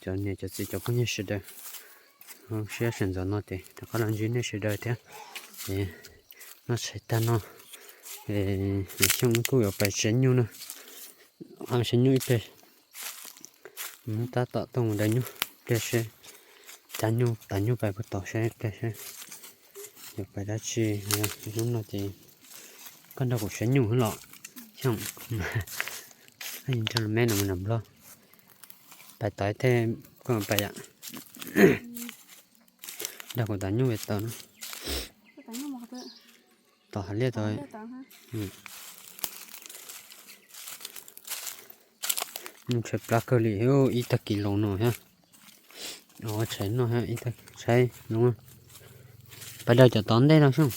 Cov niam cov txiv cov phooj ywg sawv daws, siab sawv ntxov no ces rov qab los ntsib nej sawv daws thiab. Es noj tshais tag no, Xyooj kuj yuav pais siav nyuj na. Siav nyuj ib pliag, tab tom tuaj mus daws nyuj ib pliag seb, cab nyuj tav nyuj pais puag tod seb ib pliag seb yuav pais dab tsi. Hnub no ces koj nrog kuv siav nyuj xwb los Xyooj? Nrog me no mus nram Nplog, pais tod ib teg koj pais yom. Nrog kuv tav nyuj pem tod no, tom hav liaj tod. Nyuj tshaib plab kawg li, ib tag kis los no thiab. Ua tshais noj thiab, ib tag tshaib no. Pais daws cov tod ntej no Xyooj.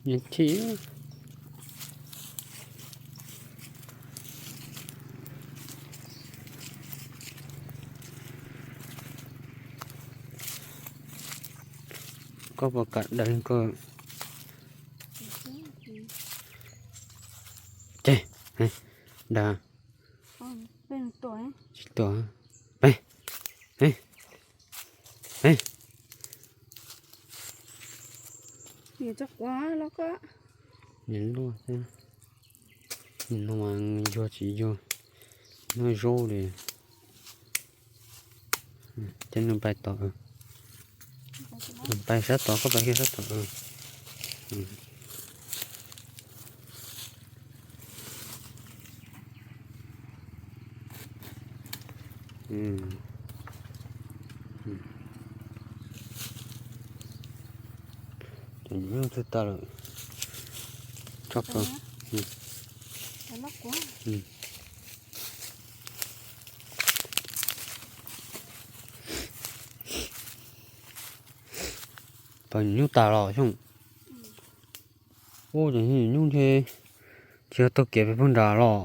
Nws chim. Koj puas kam daws koj? Ces, daws. Tsis tuaj. Peb, peb, peb. Niam luaj thiab. Nim no mas yuag tsis yuag, noj zaub li. Ces nws pais tod, nws pais sab tod, koj pais kiag sab tod. Cov nyuj twb tag lawm. Tso plaws. Tau nyuj tas los Xyooj. Ub, cov nyuj ntshe tsis yog taug kev pem puag nrad los.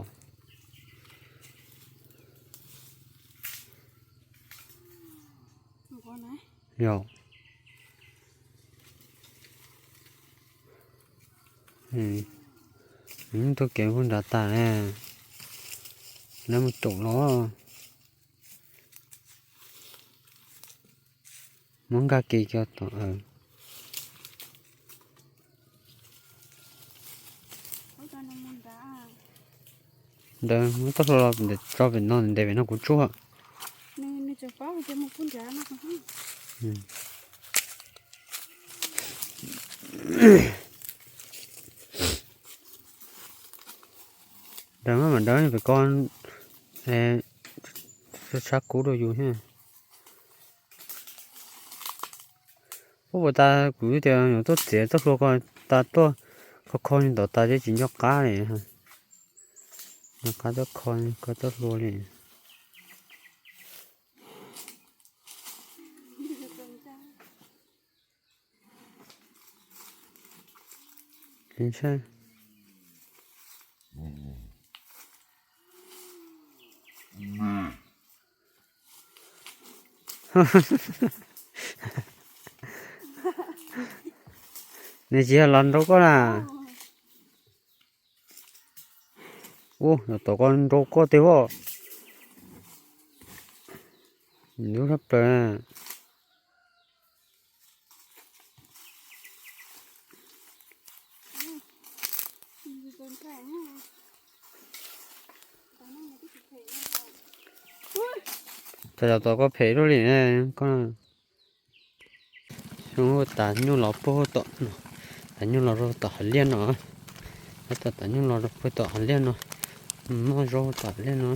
Yog. Nyuj taug kev puag nrad tas, lawv mus caum los. Muab nkag kiag cov tom. Ntawd muab txoj hlua los tso pem no, ntes pem no kuv tsuag. Daws maj mam daws pem ko, txhob tshab kub rau yus thiab. Ub, puas tas kuv tias yuav tuaj txiav txoj hlua ko tas tuaj kho kho li ntawd tas ces tsis nco qab li. Nco qab tuaj kho kho txoj hlua li. Nws tsis yog los nraud koj na. Ub, tom koj nraud koj tiag os. Lub sab plaws. Cas los tom koj phem luaj li ne koj. Xyoo tas nyuj los puag tom no, tas nyuj los rau tom hav liaj no, tab tom tas nyuj los rau puag tom hav liaj no, noj zaub tom hav liaj no.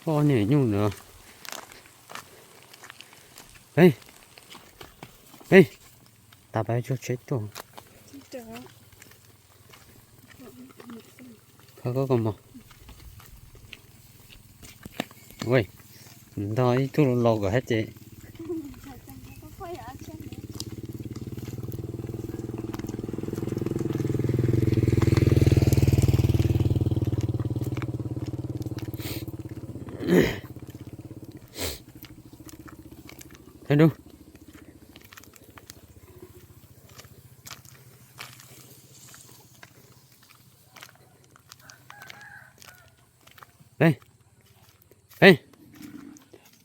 Ob niag nyuj ntawd. Ej, ej, tas pab tsuag tsheb tuaj. Kho koj kos mos. Ua, ntog ib tug los los kom hab ces. Thaij dub. Peb, peb,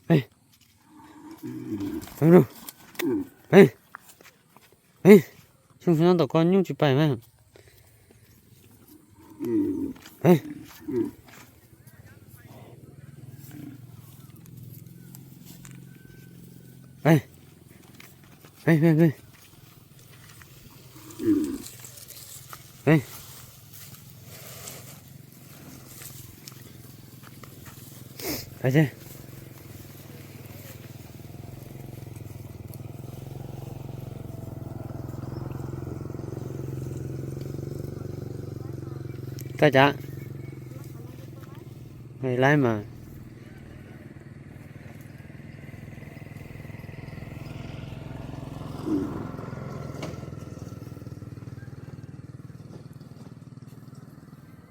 peb, peb, peb, xyoo no ntawm koj nyuj tsis pais mas. Peb, peb, peb, peb, peb, peb. Pais seb. Tag cas, laib mas.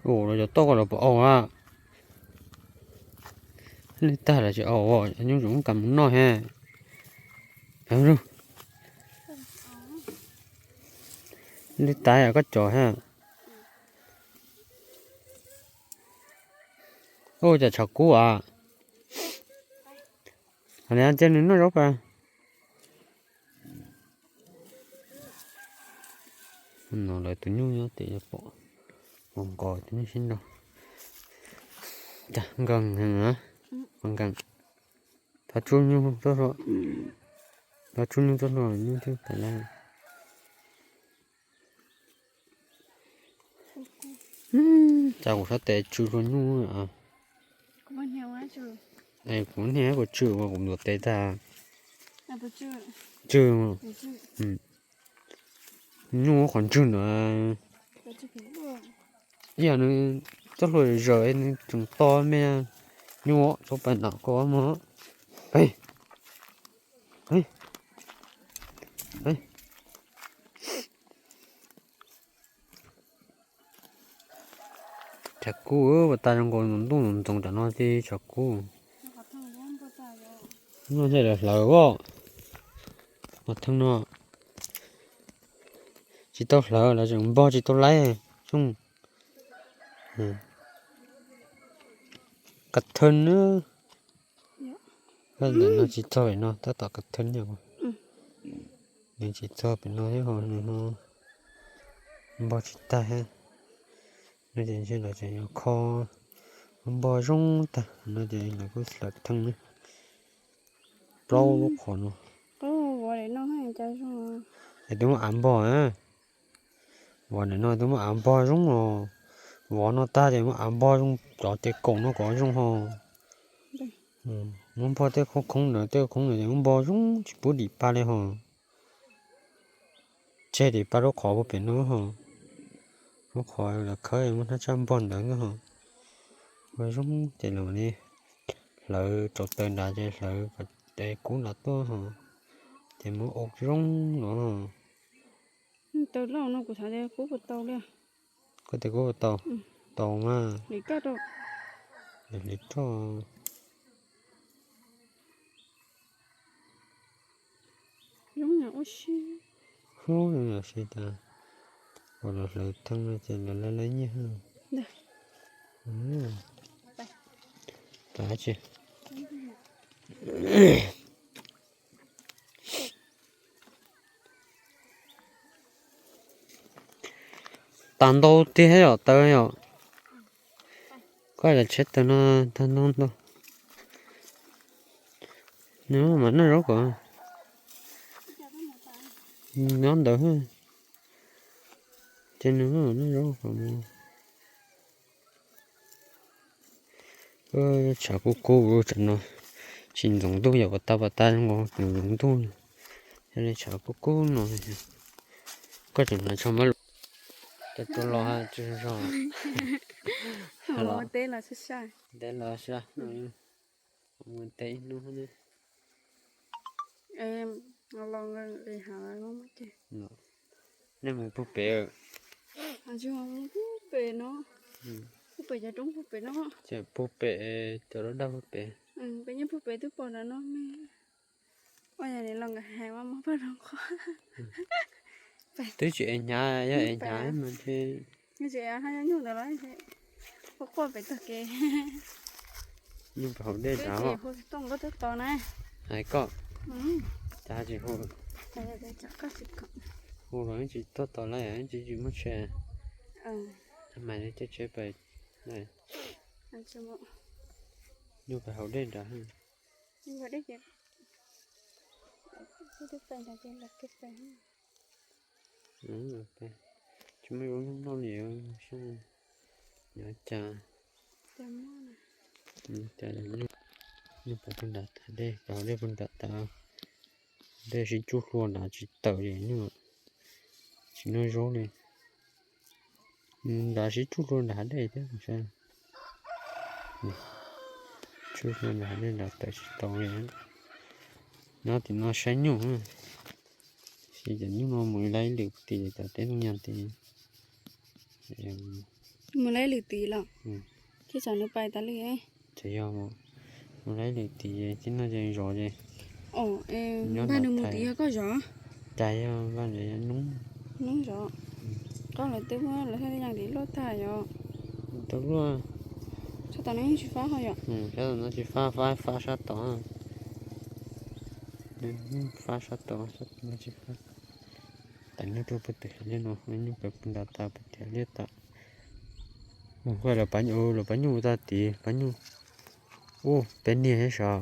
Ua los cov toj ko los puas au a? Lwj tag los tsis au, nyuj tseem muab kas mus noj thiab. Lwj tag koj cov thiab. Ua cas tshav kub as? Cia nws noj zaub pas. No lawv tus nyuj nyob tim pom, nqos tus nyuj sib nrau. Cas nkees heev na, nkees. Thov tsub nyuj tuaj hluas, thov tsub nyuj tuaj hluas, nyuj twb pais lawm. Cas kuv sab tes tsw hlua nyuj. Kuv niag kuv tsw ua kuv ntuav tes tag. Tsw, nyuj ua qhov ntswg ntawd. Ib yam nws coj hlua zaws nws tseem to me. Nyuj txhob pais nram koj mog. Tshav kub, pas tas zoo nkaus ntuj ntxoov tam no tib tshav kub. Noj thiaj li hlawv os. Qhov thawj no tsis tau hlawv los tseem npog tsis tau laib xyoo. Kav thawj na. Ntawm no tsis txog pem no, tab tom kav thawj niag. Nws tsis txog pem no thiab ho nws ho npog tsis tag thiab. No ces ntshe lawv tseem yuav kho npog zoo tag no ces lawv kuj hlawv theej na. Plaub lub qhov no. Es twb muab av npog na. Vov ntawm no twb muab av npog zoo os. Vov no tag ces muab av npog zoo, cov ces kaum no kom zoo ho. Muab npog tej khoob khoob ntawd, tej khoob ntawd ces muab npog zoo tsis pub dim pa li ho. Tseg dim pa lub qhov puag pem no ho. Lub qhov lawv khawb muab hnab tsaj npog ntawd ho. Ua zoo ces los li hlawv rau taws nrad ces hlawv kom tes kub nrad tuaj ho. Ces muab ua zoo no. Taws loj no kuv xav tias kub puas tau li. Koj tias kub puas tau? Tau mas. Hli roj. Zoo yam ua si. Zoo yam si tas. Ua los hlawv theej no ces lawv laib laib nyiaj. Pas tsi. Tas ntau tiag yom, taws yom. Koj los tsheb taws no tag ntau ntau. Nws mam noj zaub kom nyob ntawd. Ces nws mam noj zaub kom mus. Tshav kub kub tsam no tsis ntxoov ntuj, yog pas tas pas tas zoo nkaus ntxoov ntuj no. Yog li tshav kub kub no, koj tseem hnav tsho mab lus, cov tua los tsis zog. Teb los sai sai. Teb los sai, mus teb ib hnub ne. Nej mus puag pem. Puag pem no, puag pem cov roob puag pem no. Puag pem cov roob daj puag pem. Peb nyob puag pem twb pom nram no me. Ua yog li los nkawd hais mas muab paj roob qhuav. Twb tsis ev hnyav, yog ev hnyav mas tsis ev hnyav, nyob nyuj ntawd los quaj quaj pem tog kev. Nyuj pem hauv dej nrad. Hais koj, cas tsis hu, hu los tsis tuaj tos lawm, tsis tsis muaj tsheb. Mas caij tsheb pem, nyuj pem hauv dej nrad. Tsis muaj zaub noj li, cas, cas nyuj pem puag nram tas dej, pem hauv dej puag nram tas, dej sib tsuj hlua nrad tsis tawm li, nyuj tsis noj zaub li. Nrad sib tsuj hlua nram hav dej thiab, tsuj hlua nram hav dej nrad tawm tsis tau li. Nyob tim no saib nyuj, xyov cov nyuj no mus ib lab ib lwm puag tim tom teb no nyag tid. Mus lab ib lwm tid los? Thiab tsam nws pais tas li. Txawm yog mus lab ib lwm tid ces tib no ces zov ces. Npaj nws mus tid yog koj zov? Cas yog npaj nws yog noob, noob zov. Koj lawv twb muab lawv thaj teb yas tim luaj tag yom. Tau luaj. Sab tom no yeej tsis fab ho yom. Sab tom no tsis fab, fab, fab sab tod. Fab sab tod, sab tom no tsis fab. Tas nyuj rau puag tim hav liaj no, nyuj pem puag nrad tas puag tim hav liaj tas. Ua lawv pab nyuj, lawv pab nyuj ua tag tid, pab nyuj. Ua peb niag thiab sav.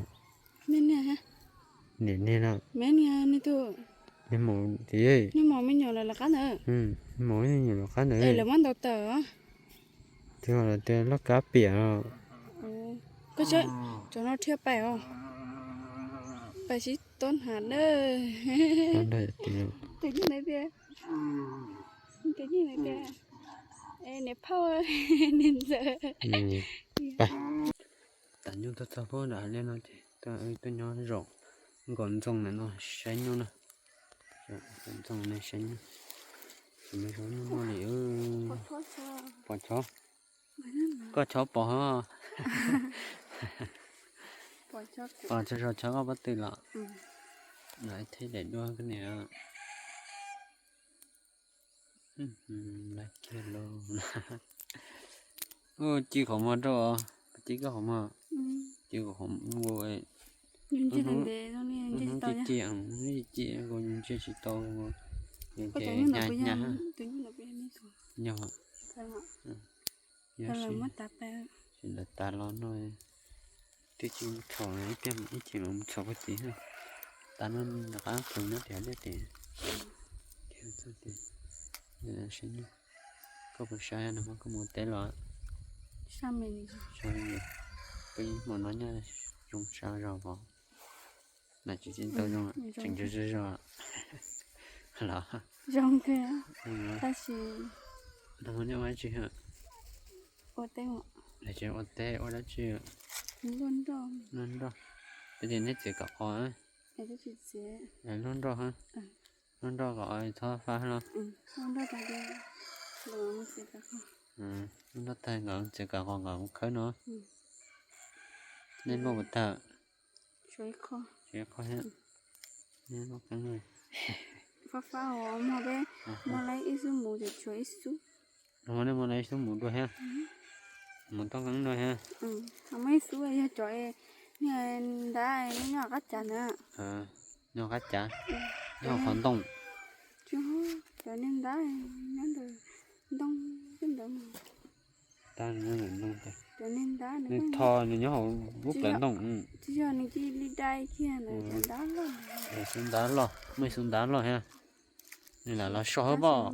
Niam niag na. Niag maum tid, niag maum me nyuam lawv qab ntawd. Maum me nyuam lawv qab ntawd lawv muab ntaus tawm. Tias lawv tias loj kab piam os. Koj, cov no rhiab pais os. Pais sib tuab hnav na. Tus nyuj ntawd tias, tus nyuj ntawd tias, niam phauj, niam ntxawm. Tas nyuj tuaj txog puag nram hav liaj no ces tuaj nyob zaum nkaum ntxoov ntawm no saib nyuj na. Nkaum ntxoov no saib nyuj. Tsis muaj zaub nyuj noj li. Pom chob, koj chob pom ho. Pom chob, chob koj pob tw los. Los ib theb daim duab koj niam. Lawv kiag lauj. Ci qhov muag rau, ci koj qhov muag. Ci qhov muag. Ci ci, ci ci, nws ntsia tsis tau, ces hnyav hnyav. Yog, yog tsis lawv tas los no twb tsis txhom, ib pliag ib chim los txhom puag tid. Tas no rov qab ploog nyob tim hav liaj tim. Koj puas saib no, koj mus teb los? Peb hmo no nyob zoo sab zog vov. Nas tsis tsis tau zoo, tseem zoo zog los. Zoo kawg, tab sis nyob ua dab tsi? Ua teb, ua dab tsi? Luaj nroj. Peb tias neb txiav kom qos, luaj nroj, luaj nroj kom txhob fab los. Luaj nroj tag nkawd txiav kom qos nkawd khawb no. Nej luaj puas tag? Tshuav ib qho thiab. Fab fab os, muaj peb, muaj lawv ib xub mus ces tshuav ib xub. Nej muaj lawv ib xub mus dua thiab? Mus toj nkeeb dua thiab? Muaj ib xub yog cov ntab nyob qab cav ntawd. Nyob qab cav, nyob qhov ntoo. Cov niag ntab nyob ntawm ntoo, ntoo. Nws tho nws nyob hauv lub plawv ntoo. Tsis yog nws cia li dai kiag ntawd, xub ntab loj, muaj ib xub ntab loj thiab. Nws lam los so hauv pob.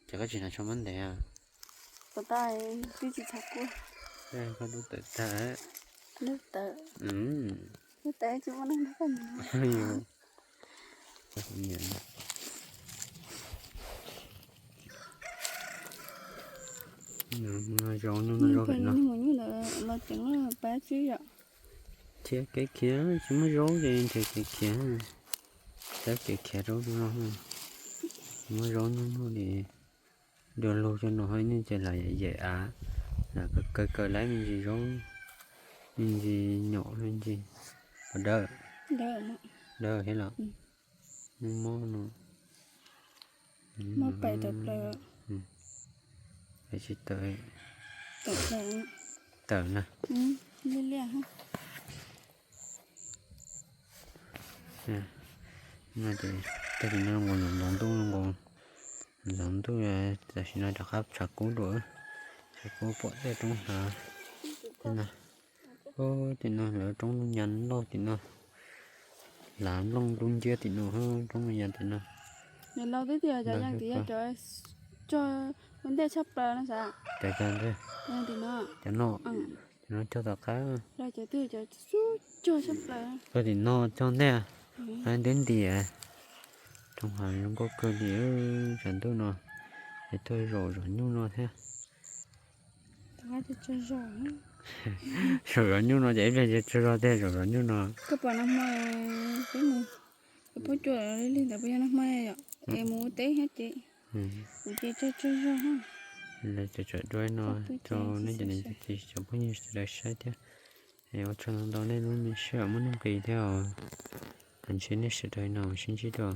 Ces koj tsis hnav tsho mab ntev? Twb tsis tau kuv. Koj lub tawm tag. Lub tawm, lub tawm tsis muaj neeg nrog koj mus. Zoo no, zoo no. Mus nyuj ntawd los ceev pab tswb yom. Khiav kev khiav, tsis muaj zaub ces nrhiav kev khiav. Tab kev khiav rau no, tsis muaj zaub nyuj noj li. Dua lug cov no ho nej ces lam yam yam av, lam kaw kaw lawv me ntsis zaub, me ntsis nyom me ntsis, dawb, dawb thiab los. Mob no, mob pais tawm plaws. Tsis tawm, tawm na. Tag kis no nqus ntxoov ntuj, nqus ntxoov ntuj, tam sim no rov qab tshav kub dua, tshav kub pom tej roob hav. Tim no lawv roob lub nyas loj tim no, lav nplooj dub nciab tim no, roob lub nyas tim no. Cov ua ntej tshaj plaws no xav. Cov no, cov no cog tom qab. Koj tim no cog ntej, ntiav ntiav. Roob hav zoo nkauj kawg li, tshav ntuj no es tuaj zaum zov nyuj no thiab. Zaum zov nyuj no ces ib pliag tsaug zog tiag zaum zov nyuj no. Koj pom nag hmo peb mus, peb cua li ntawd puas yog nag hmo yom? Es mus ua teb thiab ces kuv ces tsaug tsaug zog. Lawv tseem tseem dua no rau nej cov niam cov txiv cov phooj ywg sawv daws saib thiab. Es ua tsaug ntau ntau nej lub me sij hawm muaj nuj nqis thiab os. Ntshe nej sawv daws no sib ntsib dua.